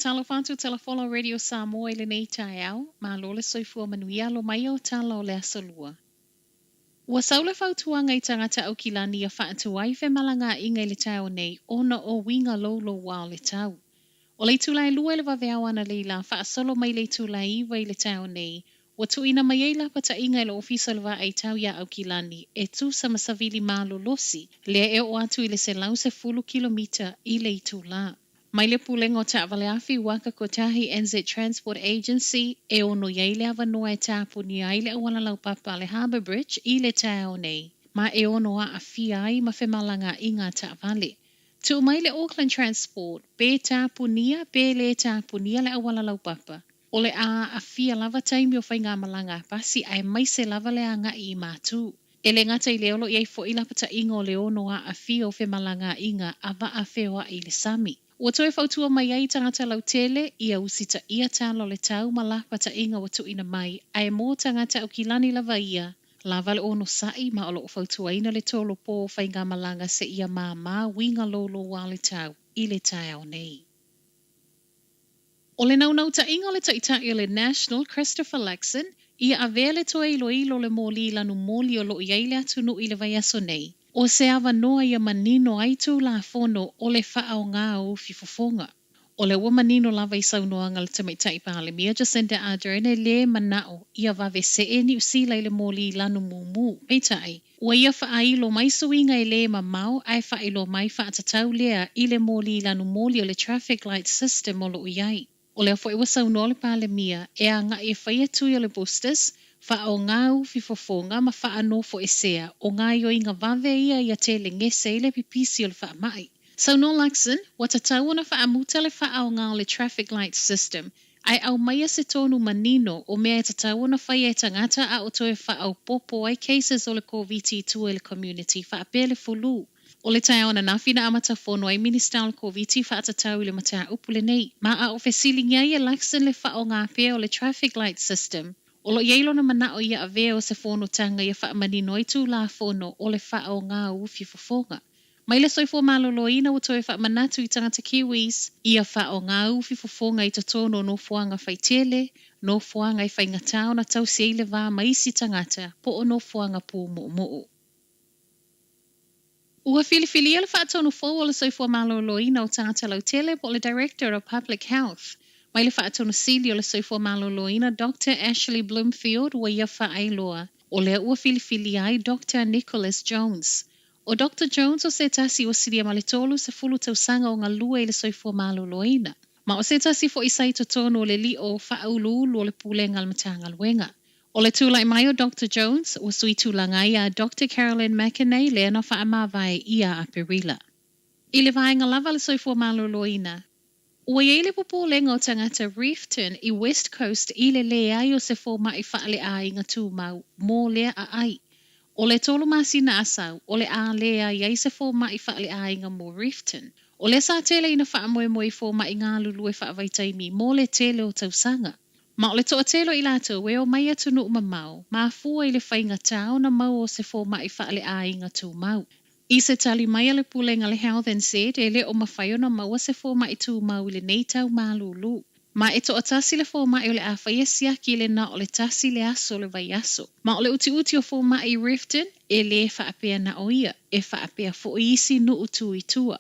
Faatalofa atu Tala Folau Radio Samoa i lenei taeao, malo le soifua manuia alo mai o tala o le Aso Lua. Ua sau le fautuaga i tagata Aukilani ia faatuai femalagaaiga i le taeao nei ona o uiga louloua o le tau. O le itula e 2 i le vaveao analeila faasolo mai le itula e 9 i le taeao nei, ua tuuina mai ai lapataiga e le Ofisa o le Vaai Tau iā Aukilani e tusa ma savili malolosi lea e oo atu i le 110 kilomita i le itula. Mai le Pulega o Taavale Afi Waka Kotahi NZ Transport Agency e ono i ai le avanoa e tapunia ai le auala laupapa a le Harbour Bridge i le taeao nei, ma e ono aafia ai ma femalagaaiga a taavale. Tuu mai le Auckland Transport, pe tapunia pe lē tapunia le auala laupapa, o le a aafia lava taimi o faigamalaga a pasi aemaise lava le agai i Matū. E le gata i lea o lo o i ai foi lapataiga o le ono aafia o femalagaaiga a vaa feoai i le sami. Ua toe fautua mai ai i tagata lautele ia usitaia tala o le tau ma lapataiga ua tuuina mai, ae mo tagata Aukilani lava ia, lava le onosai ma o lo o fautuaina le tolopo o faigamalaga seia māmā uiga louloua o le tau i le taeao nei. O le naunautaiga o le Taitai o le National, Christopher Luxon, ia avea le toe iloilo o le moli lanu moli o lo o i ai le atunuu i le vaiaso nei, o se avanoa ia manino ai Tulafono o le faaaoga o ufi fofoga. O lea ua manino lava i saunoaga a le Tamaitai Palemia Jacinda Ardern e lē manao ia vave see Niu Sila i le moli lanu mumu. Peitai, ua ia faailo mai suiga e lē mamao ae faailoa mai faatatau lea i le moli lanu moli o le traffic light system o lo o i ai. O lea foi ua saunoa le Palemia e agai e faia tui o le boosters, faaaoga ufi fofoga ma faanofoesea o gaoioiga vave ia ia telegese ai le pipisi o le faamai. Saunoa Luxon, ua tatau ona faamuta le faaaoga o le traffic light system ae aumaia se tonu manino o mea e tatau ona faia e tagata a o toe faaopoopo ai cases o le Koviti i tua i le community faapea le fulu. O le taeao ananafi na amata fono ai Minisita o le Koviti faatatau i le mataupu lenei, ma a o fesiligia ai e Luxon le faaaoga pea o le traffic light system, o lo o i ai lona manao ia avea o se fonotaga ia faamanino ai Tulafono o le faaaoga o ufi fofoga. Mai le soifua maloloina ua toe faamanatu i tagata Kiwis ia faaaoga ufi fofoga i totonu o nofoaga faitele, nofoaga e faigata ona tausi ai le va ma isi tagata po o nofoaga pūmoʻomoʻo. Ua filifilia le faatonu fou o le Soifua Maloloina o Tagata Lautele po o le Director of Public Health mai le Faatonu Sili o le Soifua Maloloina Doctor Ashley Bloomfield ua ia faailoa o lea ua filifilia ai Doctor Nicholas Jones. ʻO Doctor Jones o se tasi ua silia ma le 30 tausaga o galue i le soifua maloloina, ma o se tasi foi sa i totonu o le lio faauluulu o le Pulega a le Matagaluega. ʻO le tulai mai o Doctor Jones, ua sui tulaga ai iā Doctor Carolyn McAnay lea na faamavae ia Aperila. I le vaega lava a le soifua maloloina, ua i ai le popolega o tagata Reefton i West Coast i le leai o se fomai faaleaiga tumau mo lea aai. ʻO le tolu masina a sau, o le a leai ai se fomai faaleaiga mo Reefton. O lea sa tele ina faamoemoe i fomai galulue faavaitaimi mo le tele o tausaga. Ma o le toatele o i latou e omai i atunuu mamao, mafua i le faigata ona maua o se fomai faaleaiga tumau. I se tali mai a le Pulega a le Health NZ, e le o mafai ona maua se fomai tumau i lenei tau malūlū. Ma e toatasi le fomai o le a faia siaki i le na o le tasi le aso o le vaiaso. Ma o le utiuti o fomai i Reefton, e lē faapea na o ia, e faapea foi isi nuu tu i tua.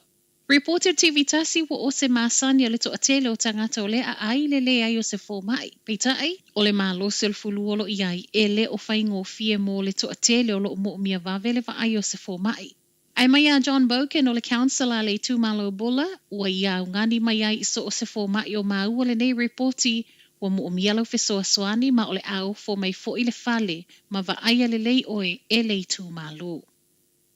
Ripoti o TV tasi ua o se masani a le toatele o tagata o lea aai i le leai o se fomai. Peitai, o le malosi o le fulu o lo o i ai, e le o faigofie mo le toatele o lo o moomia vave le vaai o se fomai. Ae mai iā John Boken o le Council a le Itumalo Bula, ua ia augani mai ai i so o se fomai o māua lenei ripoti, ua moomia lau fesoasoani ma o le a ofo mai foi le fale ma vaaia lelei oe e le itumalo.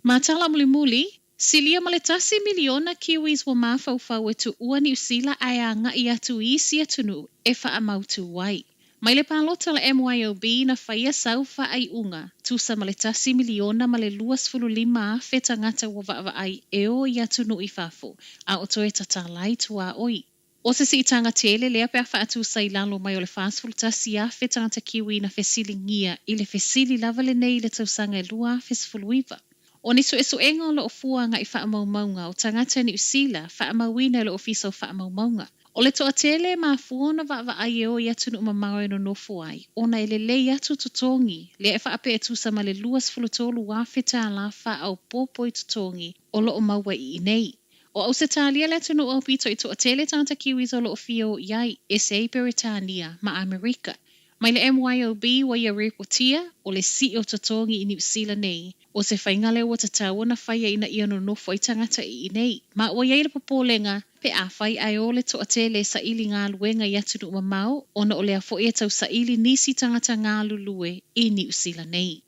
Ma tala mulimuli, silia ma le tasi miliona Kiwis ua mafaufau e tuua Niu Sila ae agai atu i isi atunuu e faamautū ai. Mai le palota o le MYOB na faia sau faaiuga, tusa ma le tasi miliona ma le 25,000 tagata ua vaavaai e o i atunuu i fafo, a o toe tatala ai tuaoi. ʻO se siitaga tele lea pe a faatusa i lalo mai o le 41,000 tagata Kiwi na fesiligia i le fesili lava lenei i le tausaga e 2019. O ni suesuega o lo o fua agai faamaumauga o tagata Niu Sila faamauina e le Ofisa o Faamaumauga. O le toatele e mafua ona vaavaai e o i atunuu mamao e nonofo ai, ona e lelei atu totogi, lea e faapea e tusa ma le $23,000 faaopoopo i totogi o lo o maua i inei. O Ausetalia le atunuu aupito i toatele tagata Kiwis o lo o fia o i ai, ese ai Peretania ma Amerika. Mai le MYOB ua ia repotia, o le sii o totogi i Niu Sila nei, o se faiga lea ua tatau ona faia ina ia nonofo ai tagata i inei. Ma ua i ai le popolega, pe afai ae o le toatele e saili galuega i atunuu mamao, ona o lea foi e tau saili nisi tagata galulue i Niu Sila nei.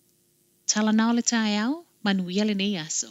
Tala na o le taeao, manuia lenei aso.